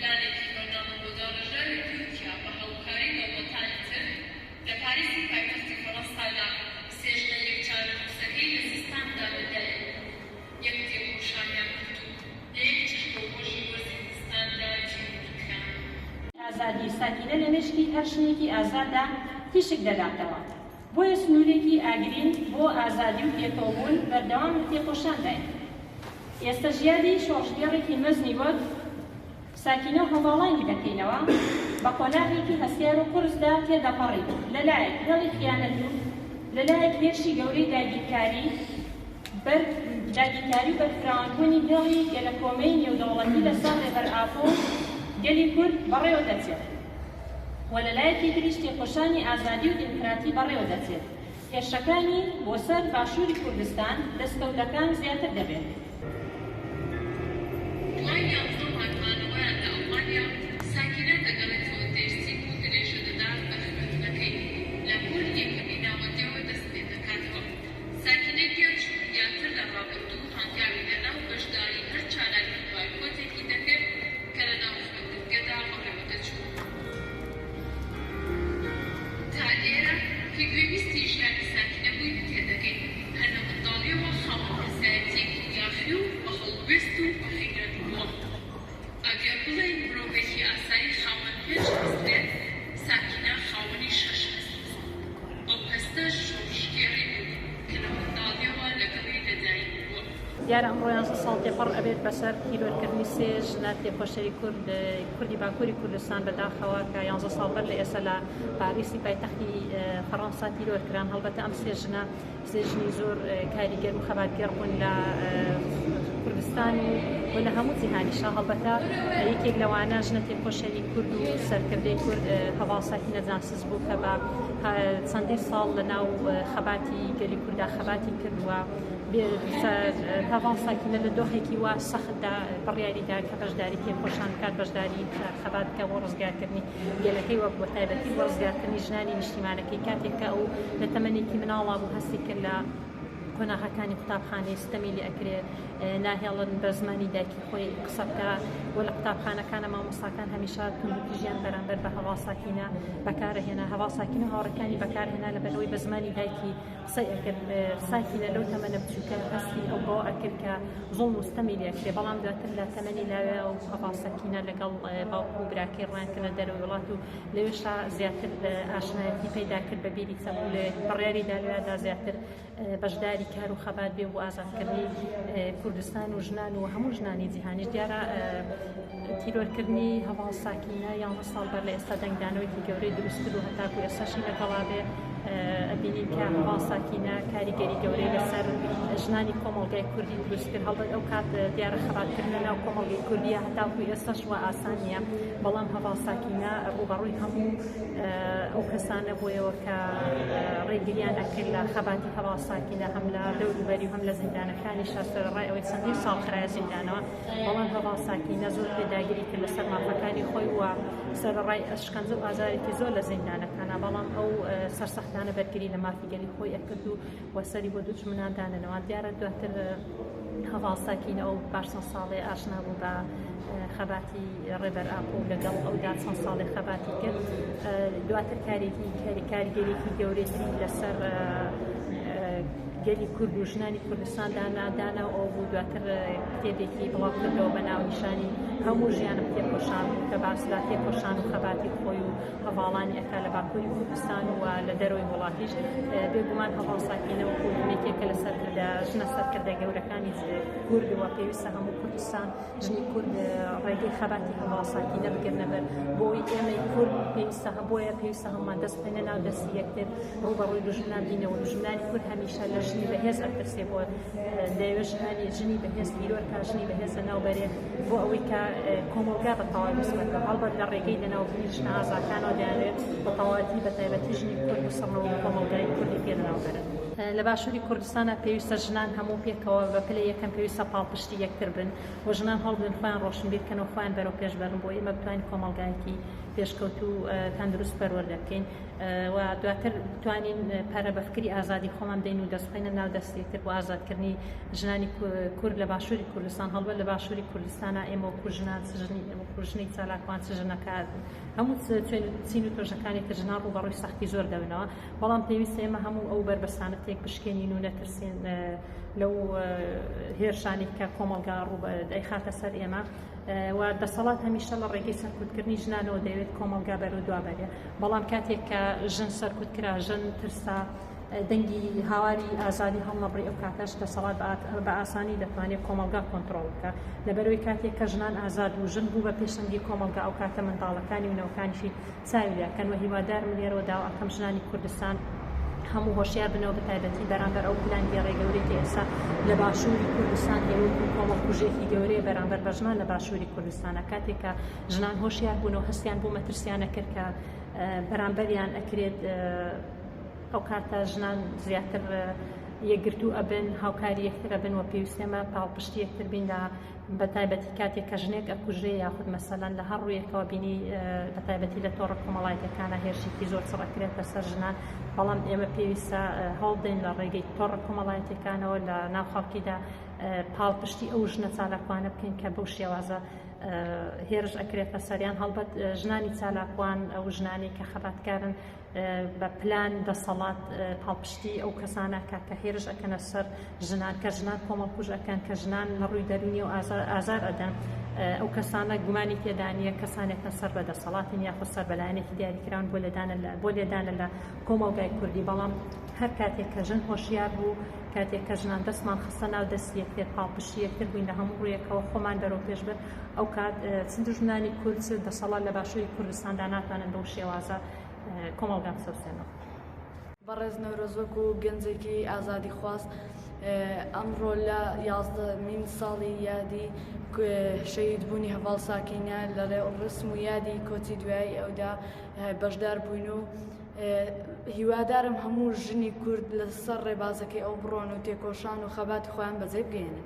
پلانێکی بەرنامە بۆداڕێژراوی تورکیا بە هاوکاری دەوڵەتانی تر لە پاریسی پایتەختی فەرەنسادا سێ ژنە یەک چارەنووسەکەی لە زستاندا لە دایک بوون یەک تێکۆشانیان کرد و لە یەک چرکە و ڕۆژی وەرزی زستاندا تیرۆر کران. ئازادی ساکینە لە مێشکی هەر ژنێکی ئازاددا تیشک دەداتەوە، بۆیە سنوورێکی ئاگرین بۆ ئازادی و پێکەوەبوون بەردەوام لە تێکۆشانداین. ئێستەش یادی شۆڕشگێڕێکی مەزنی وەک ساکینە و هەڤاڵانی دەکەینەوە، بە قۆناغێکی هەستیار و قورسدا تێدەپەڕین، لە لایەک هێڵی خیانەت و لە لایەک هێرشی گەورەی داگیرکاری بەر داگیرکاری و بەرفراوانبوونی هێڵی گەلەکۆمەی نێودەوڵەتی لەسەر ڕێبەر ئاپۆ و گەلی کورد بەڕێوەدەچێت و لە لایەکی تریش تێکۆشانی ئازادی و دیموکراتی بەڕێوەدەچێت، هێرشەکانی بۆ سەر باشووری کوردستان دەستکەوتەکان زیاتر دەبێت. دوای 11 مانگ مانەوەیان لە ئەڵمانیا، ساکینە دەگەڕێتەوە دێرسیم و درێژە دەدات بە خوێندنەکەی، لە پۆلی یەکەمی ناوەندیەوە دەست پێدەکاتەوە. ساکینە گیان زیاتر لە ڕابردوو هەنگاوی دەنا و بەشداری هەر چالاکی و بایکۆتێکی دەکرد کە لەناو خوێندنگەدا بەڕێوەدەچوو. تا ئێرە کە گوێبیستی ژیانی ساکینە بووین تێدەگەین هەر لە منداڵیەوە خاوەن کەسایەتیەکی یاخی و بە هەڵوێست و بە غیرەت بووە. ئەگەر بڵێین مرۆڤێکی ئاسایی خاوەن پێنج هەست بێت، ساکینە خاوەنی شەش هەست بوو. ئەو هەستەش شۆڕشگێڕی بوو کە لە منداڵیەوە لەگەڵی لەدایک بووە. دیارە ئەمڕۆ 11 ساڵ تێپەڕ ئەبێت بەسەر تیرۆرکردنی سێ ژنە تێکۆشەری کورد کوردی باکووری کوردستان بەداخەوە کە 11 ساڵ بەر لە ئێستا لە پاریسی پایتەختی فەڕەنسا تیرۆر کران. هەڵبەتە ئەم سێ ژنە سێ ژنی زۆر کاریگەر و خەباتگێڕ بوون لە کوردستان و لە هەموو جیهانیشا. هەڵبەتە یەکێک لەوانە ژنە تێکۆشەری کورد و سەرکردەی کورد هەڤاڵ ساکینە جانسز بوو کە بە چەندین ساڵ لە ناو خەباتی گەلی کووردا خەباتی کردووە. هەڤاڵ ساکینە لە دۆخێکی وا سەختدا بڕیاریدا کە بەشداری تێکۆشان بکات، بەشداری خەبات بکە بۆ ڕزگارکردنی گەلەکەی وەک بە تایبەتی بۆ ڕزگارکردنی ژنانی نیشتیمانەکەی. کاتێک کە ئەو لە تەمەنێکی مناڵا بوو هەستی کرد لە قۆناغەکانی قوتابخانەی ستەمی لێ ئەکرێ، ناهێڵن بە زمانی دایکی خۆی قسە بکا و لە قوتابخانەکانە مامۆستاکان هەمیشە توندوتیژیان بەرامبەر بە هەڤاڵ ساکینە بەکارهێنا. هەڤاڵ ساکینە و هاوڕێکانی بەکارهێنا لەبەرئەوەی بە زمانی دایکی قسەی ئەکرد. ساکینە لەو تەمەنە بچووکە هەستی ئەو بەوە ئەکرد کە زوڵم و ستەمی لێ ئەکرێ، بەڵام دواتر لە تەمەنی لاوێ و هەڤاڵ سەکینە لەگەڵ باوک و براکەی ڕویان کردە دەرەوەی وڵات و لەوێشا زیاتر ئاشنایەتی پەیدا کرد بە بیری چەپ و لێ بڕیاری دا لەوێدا زیاتر بەشداری کار و خەبات بێ بۆ ئازادکردنی کوردستان و ژنان و هەموو ژنانی جیهانیش. دیارە تیرۆرکردنی هەڤاڵ ساکینە 11 ساڵ بەر لە ئێستا دەنگدانەوەیەکی گەورەی دروست کرد و هەتاکو ئێستاشی لەگەڵا بێ ئەبینین کە هەڤاڵ ساکینە کاریگەری گەورەی لەسەر ژنانی کۆمەڵگای کوردی دروست کرد. هەڵبەت ئەو کات دیارە خەباتکردنە ناو کۆمەڵگەی کوردیە هەتاکو ئێستاش وا ئاسان نییە، بەڵام هەڤاڵ ساکینە ڕووبەڕووی هەموو ئەو کەسانە بوویەوە کە ڕێگریان ئەکرد لە خەباتی هەڤاڵ ساکینە، هەم لە دەوروبەری و هەم لە زیندانەکانیشا. سەرەڕای ئەوەی چەندین ساڵ خرایە زیندانەوە، بەڵام هەڤاڵ ساکینە زۆر پێداگری کرد لەسەر مافەکانی خۆی و سەرەڕای ئەشکەنجە و ئازارێکی زۆر لە زیندانەکانە، بەڵام ئەو سەرسەختانە بەرگری لە مافی گەلی خۆی ئەکرد و وەسەری بۆ دوژمنان دانەنەوە. دیارە دواتر هەڤاڵ ساکینە ئەو پاش چەند ساڵێ ئاشنا بوو بە خەباتی ڕێبەر ئاپۆ و لەگەڵ ئەودا چەند ساڵێ خەباتی کرد. دواتر کارێکی کاریگەرێکی گەورەتری لەسەر گەلی کورد و ژنانی کوردستان دانا دانا و ئەو بوو دواتر کتێبێکی بڵاو کردەوە بە ناونیشانی هەموو ژیانم تێکۆشان بوو کە باس لە تێکۆشان و خەباتی خۆی و هەڤاڵانی ئەکا لە باکووری کوردستان و لە دەرەوەی وڵاتیش. بێگومان هەڤاڵ ساکینە وەکوو یەکێکە لە سەرکردە ژنە سەرکردە گەورەکانی کورد و پێویستە هەموو کوردستان ژنی کورد ڕێگەی خەباتی هەڤاڵ ساکینە بگرنە بەر بۆی ئێمەی کورد پێویستە بۆیە پێویستە هەموومان دەست بخەینە ناو دەستی یەکتر ڕووبەڕووی دوژمنان بینەوە. دوژمنانی کورد هەمیشە لە ژنی بەهێز ئەترسێ، بۆ دەیەوێت ژنانی ژنی بەهێز تیرۆر کا، ژنی بەهێز لەناو بەرێ بۆ ئەوەی کە کۆمەڵگا بە تەواوی بسڕێتەوە. هەڵبەت لە ڕێگەی لەناوبردنی ژنە ئازاکانەوە دەیانەوێت بە تەواوەتی بە تایبەتی ژنی کورد بسڕنەوە و کۆمەڵگای کوردی پێ لەناو بەرن. لە باشووری کوردستانا پێویستە ژنان هەموو پێکەوە بە پلەی یەکەم پێویستە پاڵپشتی یەکتر بن و ژنان هەوڵبدەن خۆیان ڕۆشنبیر کەن و خۆیان بەرەو پێش بەرن بۆ ئێمە بتوانین کۆمەڵگایەکی پێشکەوتوو تەندروست پەروەردە بکەین و دواتر بتوانین پەرە بە فکری ئازادی خۆمان بدەین و دەست بخەینە ناو دەستی یەکتر بۆ ئازادکردنی ژنانی کورد لە باشووری کوردستان. هەڵبەت لە باشووری کوردستانا ئێمە وەکوو ژنان چ ژنی وەکوو ژنی چالاکوان چ ژنەکە هەموو چین و تۆژەکانی تر ژنان ڕووبەڕووی سەختی زۆر دەبنەوە، بەڵام پێویستە ئێمە هەموو ئەو بەربەستانە تێک بشکێنین و نەترسین لەو هێرشانەی کە کۆمەڵگا ڕوو دەیخاتە سەر ئێمە و دەسەڵات هەمیشە لە ڕێگەی سەرکوتکردنی ژنانەوە دەیەوێت کۆمەڵگا بەرەو دوا بەرێ، بەڵام کاتێک کە ژن سەرکوت کرا، ژن ترسا، دەنگی هاواری ئازادی هەڵنەبڕی، ئەو کاتەش دەسەڵات بە ئاسانی دەتوانێت کۆمەڵگا کۆنتڕۆڵ بکا. لەبەرئەوەی کاتێک کە ژنان ئازاد بوو، ژن بوو بە پێشەنگی کۆمەڵگا، ئەو کاتە منداڵەکانی و نەوەکانیشی چاوی لێ ئەکەن و هیوادارم لێرەوە داوا ئەکەم ژنانی کوردستان هەموو هۆشیار بنەوە، بە تایبەتی بەرامبەر ئەو پلانگێڕی گەورەی کە ئێستا لە باشووری کوردستان هەیە وەکوو کۆمەڵکوژێکی گەورەیە بەرامبەر بە ژنان لە باشووری کوردستانە. کاتێک کە ژنان هۆشیار بوون و هەستیان بۆ مەترسیانە کرد کە بەرامبەریان ئەکرێت، ئەو کاتە ژنان زیاتر یەکگرتوو ئەبن، هاوکاری یەکتر ئەبن و پێویستە ئێمە پاڵپشتی یەکتر بین لە بە تایبەتی کاتێک کە ژنێک ئەکوژرێ یاخود مەسەلەن لە هەر ڕوویەکەوە بینی بە تایبەتی لە تۆڕە کۆمەڵایەتیەکانە هێرشێکی زۆر چڕ ئەکرێتە سەر ژنان، بەڵام ئێمە پێویستە هەوڵ بدەین لە ڕێگەی تۆڕە کۆمەڵایەتیەکانەوە لە ناو خەڵکیدا پاڵپشتی ئەو ژنە چالاکوانە بکەین کە بەو شێوازە هێرش ئەکرێتە سەریان. هەڵبەت ژنانی چالاکوان ئەو ژنانەی کە خەباتکارن بە پلان دەسەڵات پاڵپشتی ئەو کەسانە ئەکا کە هێرش ئەکەنە سەر ژنان، کە ژنان کۆمەڵکوژ ئەکەن، کە ژنان لە ڕووی دەروونیەوە ئازار ئەدەن، ئەو کەسانە گومانی تێدا نییە کەسانێکن سەر بە دەسەڵاتن یاخود سەر بە لایەنێکی دیاریکراون بۆ لێدانە لە بۆ لێدانە لە کۆمەڵگای کوردی. بەڵام هەر کاتێک کە ژن هۆشیار بوو، کاتێک کە ژنان دەستمان خستە ناو دەستی یەکتر، پاڵپشتی یەکتر بووین لە هەموو ڕوویەکەوە خۆمان بەرەو پێش برد، ئەو کات چ دوژمنانی کورد چ دەسەڵات لە باشووری کوردستاندا ناتوانن بەو شێوازە کۆمەڵگا بچەوسێنەوە. بەڕێز نەورۆز وەکو گەنجێکی ئازادیخواز ئەمڕۆ لە یازدەمین ساڵی یادی شەهیدبوونی هەڤاڵ ساکینە لە ڕێوڕسم و یادی کۆچی دوایی ئەودا بەشدار بووین و هیوادارم هەموو ژنی کورد لەسەر ڕێبازەکەی ئەو بڕۆن و تێکۆشان و خەباتی خۆیان بەجێ بگەیەنن.